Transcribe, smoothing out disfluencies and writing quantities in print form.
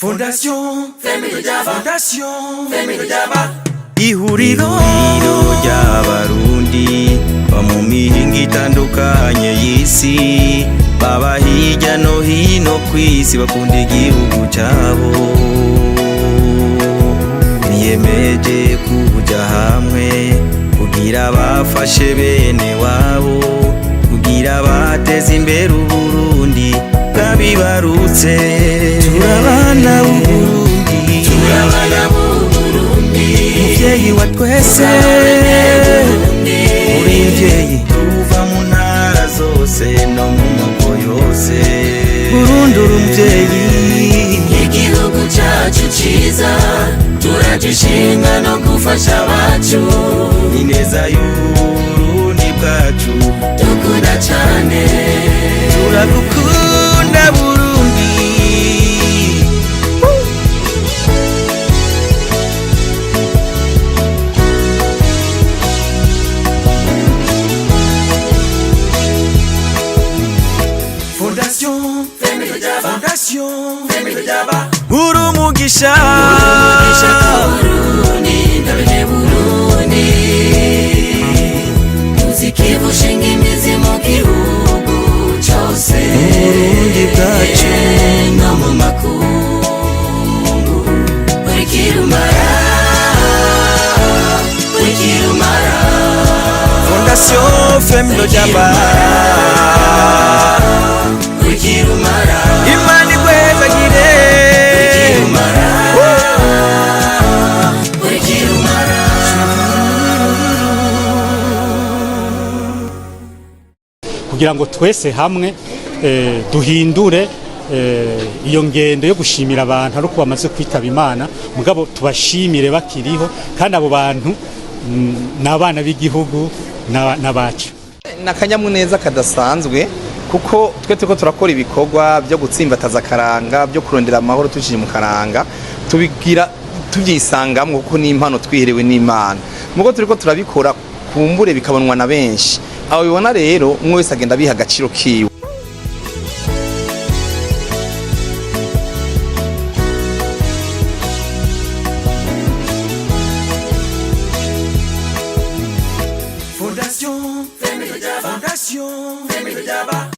Fondation Fondation Ihuriro ry'Abarundi ba mu mihingo itandukanye y'isi, baba hirya no hino kw'isi, bakunda igihugu cyabo, biyemeje kuja hamwe kugira bafashe bene wabo, kugira bateze imbere Uburundi bwabibarutse. Turabana b'Uburundi, Turabana b'Uburundi. Muvyeyi wa twese, uri mvyeyi, tuva mu ntara zose no mu moko yose. Burundi, uri umuvyeyi. Igihugu cyacu ciza, turagishinga no gufasha abacu. Ineza y'Uburundi bwacu. Dukunda cyane. Turagukunda, Burundi. Fondation Fondation Uri umugisha. Burundi, ndabene Burundi, tuzikivu shinga imizi mu gihugu cyose. Burundi bwacu. No mu makungu, buri kirumara, buri kirumara. Fondation Femdo Jaba. Buri kirumara. Imana igwezagire. Kirumara, buri kirumara. Kugira ngo twese hamwe duhindure iyo ngendo yo gushimira abantu ari uko bamaze kwitaba Imana, mugabo tubashimire bakiriho, kandi abo bantu ni abana b'igihugu n'abacu. Ni akanyamuneza kadasanzwe, kuko twe turiko turakora ibikorwa byo gutsimbataza akaranga, byo kurondera amahoro tuciye mu karanga, tubigira tubyisangamwo, kuko ni impano twiherewe n'Imana. Mugo turiko turabikora, kumbure bikabonwa na benshi. Aho bibona rero, umwe wese agenda abiha agaciro kiwe. Fondation Fondation.